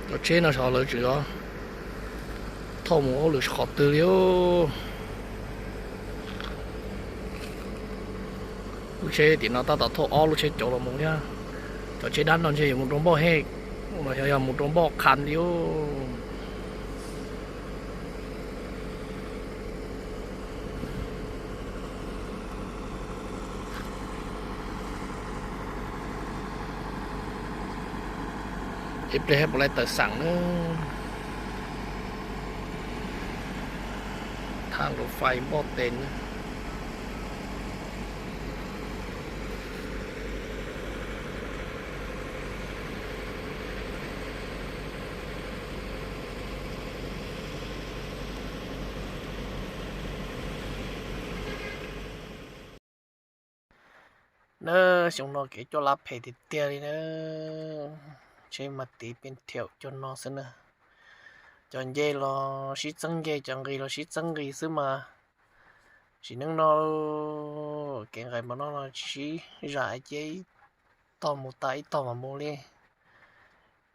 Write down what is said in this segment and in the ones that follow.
Cov tsheb no xyov lawv tseem yuav thauj mus ua lwm qhov twg li. Lub tsheb tim no tab tom thauj ob lub tsheb cauv los mus thiab. Cov tsheb dab no ntshe yuav mus rau Npoj Hej, no xyov yog mus rau Npoj Qha li. Ib pliag puas laib tawm xeem na. Thaj lus fais Npoj Tes na. Na, xyoo no kev coj lab phem tiag tiag li na. Tsheb mas tiv pes thiaum cuag no xwb na. Cov nce los sib txeeb nce, cov nqis los sib txeeb nqis xwb mas. Sim neej no kev nqaim npaum no los tsis sib zam cia ib tog mus tas ib tog mas mus li.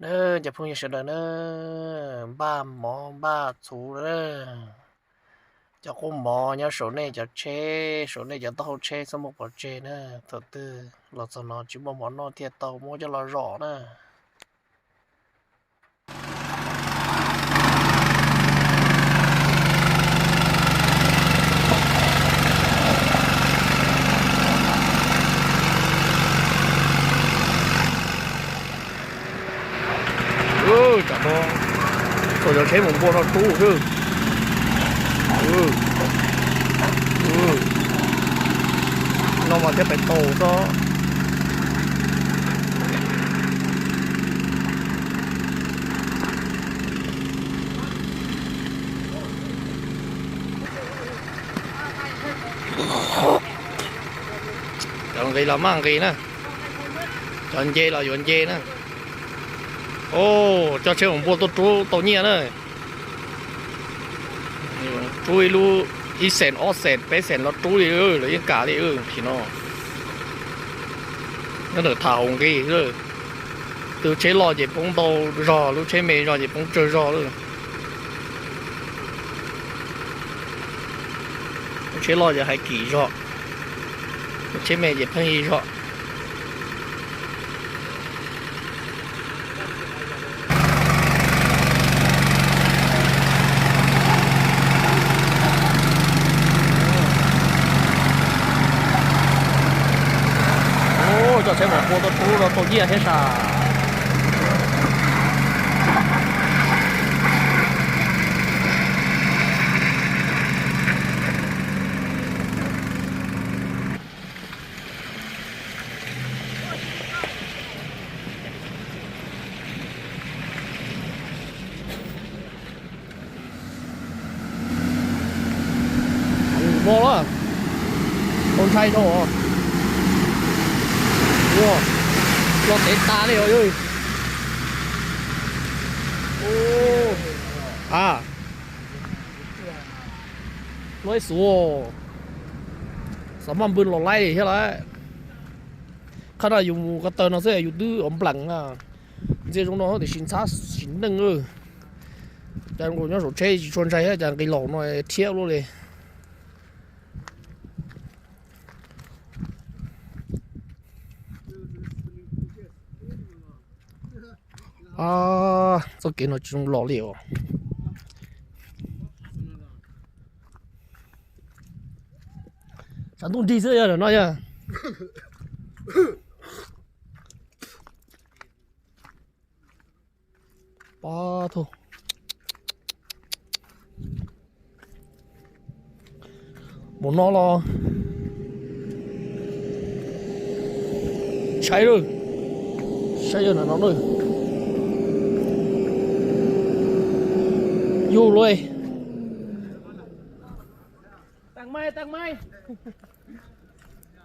Na, cov phooj ywg sawv daws na, npaj mov npaj txhuv lawm. Cov qub mov nyob saum nej cov tsheb, saum nej cov taub hau tsheb txhob muab pov tseg na. Thaum twg los txog no tsis muaj mov noj thiaj tau muab coj los zom na. Tsam no, cov tsheb mus npua no rub xwb. No mas thiaj pais tau xwb. Cov nqis los maj nqis na, cov nce los yuav nce na. Coj tsheb mus npua tuaj rub tau nyiaj na. Rub ib lub ib xees ob xees peb xees los rub li, lawv yeej kam li. Tam sim no nyob ntawm tham hauv nqi, lub tsheb loj ces poob ntau zog, lub tsheb me zog ces poob tsawg zog lawm. Lub tsheb loj ces hais kim zog, lub tsheb me ces pheej yig zog. Coj tsheb mus npua tuaj rub no tau nyiaj thiab sas. Ua, tau ntshai rau. Ua, los tev tas li os. A, los ib xuv, xav maj npw los laij thiab lawm. Qhov no yus mus ko taw no xwb yus twb ua nplees na. Ntsia zoo no tiam sis ntxhab sim neej. Cas nkaus nyob saum tsheb tsis tshua ntshai thiab, cas nqis laus no thiab luaj li. Txoj kev no tsis zoo los li os. Tshav ntuj nrig xwb yog no yog. Pab thaum mus no los saib lawm, saib yog no lawm. Yus lawm.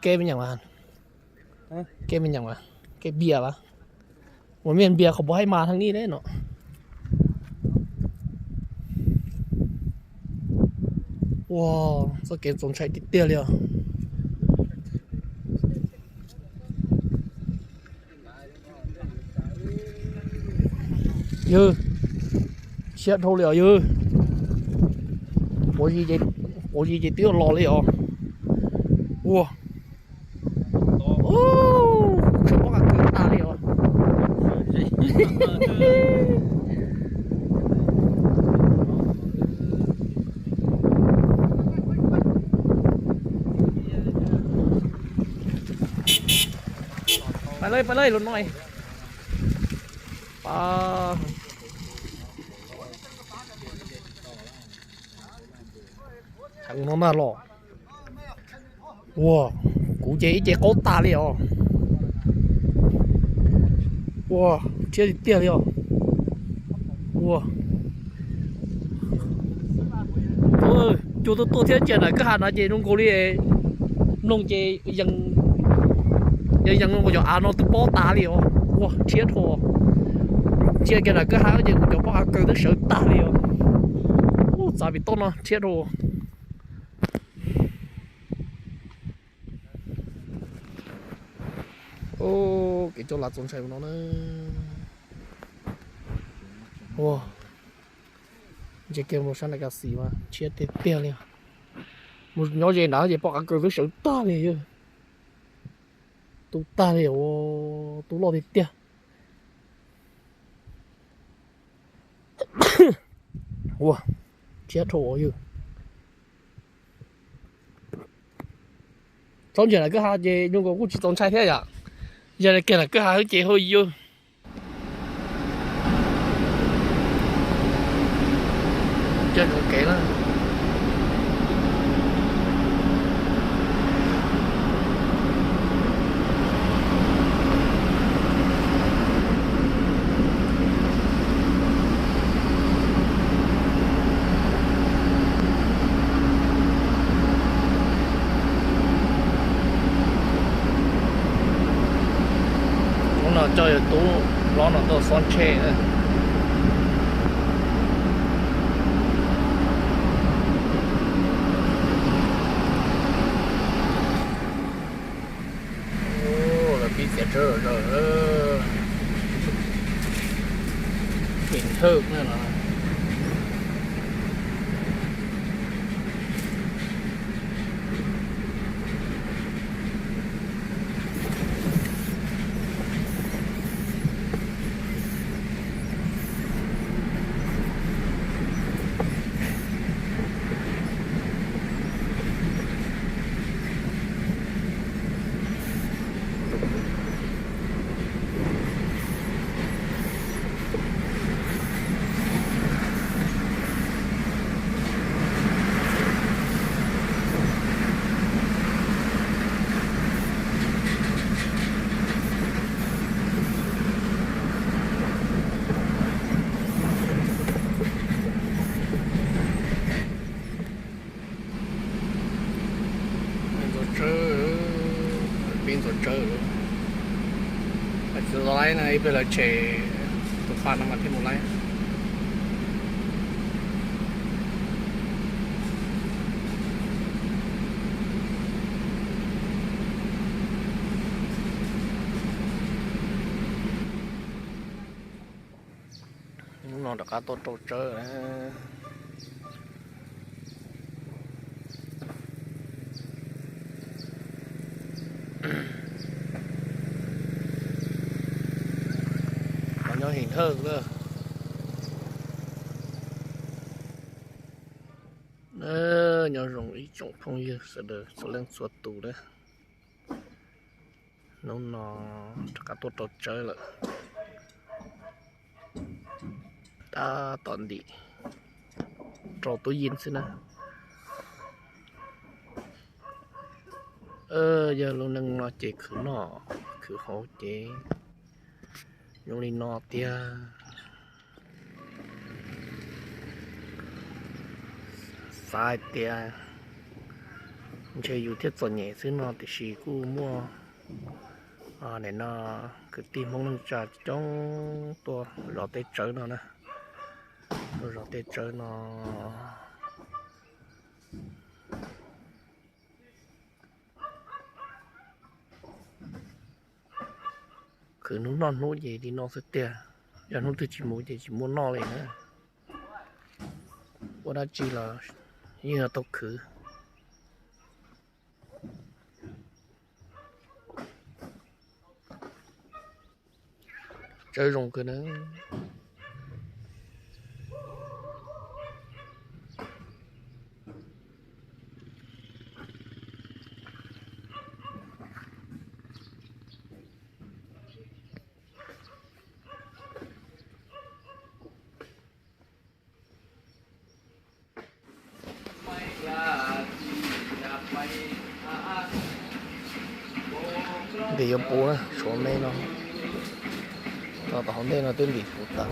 Kev me nyuam, kev me nyuam, kev npias las. Ua me npias qhov puas haib mas thaj nib ne no. Ua, txoj kev txaus ntshai tiag tiag li os. Yawg, siab dhau li os yawg. Quav zis ces, quav zis ces twb los li os. Ua, tshwm pob qa kaws tag li os. Pais lawm, pais lawm, lus no. Heev no na los. Ua, kuv ces ib ce qaub tag li os. Ua, rhiab tiag tiag li os. Ua, cuag tuaj tuaj thiab ntsia nram kwj ha no ces zoo nkaus li mloog ces yees yees zoo nkaus cov av no twb pob tas li os. Ua, rhiab dhau. Ntsia kiag nram kwj ha ces kuv cov pob qa kaws twb sawv tag li os. Ua, txav vim toj no rhiab dhau. Kev coj lawv txaus ntshai no na. Ua, ntsia kiag mus sab nram kwj ha mas rhiab tiag tiag li. Mus nyob ze nrad ces pob qa kaws twb sawv tag li yawg. Tu tag li, tu loj tiag tiag. Ua, rhiab dhau yawg. Txhob ntsia nram kwj ha ces zoo nkaus kuj tsis txaus ntshai thiab yom. Yog kiag nram kwj ha xwb ces hauj yawg. Ntsia kev na. Hnub no coj yawg tub hlob no tuaj xob tsheb. Lawv pib txiav tsawb zom zaws. Pim thawj no. Ntxuav tsawb, pib ntxuav tsawb. Txiv laib no ib pliag lawv tshem tus pa no mas thiaj mus laib. Hnub no rov qab tuaj rau tsawb. Qhov nyob Him Thawj lawm. Nyob zoo ib tsoom phooj ywg sawv daws txhua leej txhua tus na. Hnub no rov qab tuaj rau tsawb lawm. Tab tom ntim rau tub yeej xwb na. Yog lub neej no ces khwv noj khwv haus ces zoo li no tiag. Xav hais tias ntshe yus thiaj txom nyem xwb no tiam sis kuj muaj nim no kwv tij Hmoob neej tsa coob tuaj zov tej tsawb no na. Tuaj zov tej tsawb no. Khwv hnub noj hnub ces li no xwb tiag. Cov hnub twg tsis mus ces tsis muaj noj li na. Ua dab tsi los yeej yuav tau khwv. Tsawb zoo kawg na. Ntim yuav puv na, suav me no. Tau tom hauv ntej no twb ntim puv tas.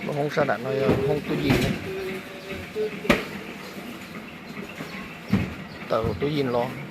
Lub hoob sab nram no yog hoob tub yim, tawm tub yim los.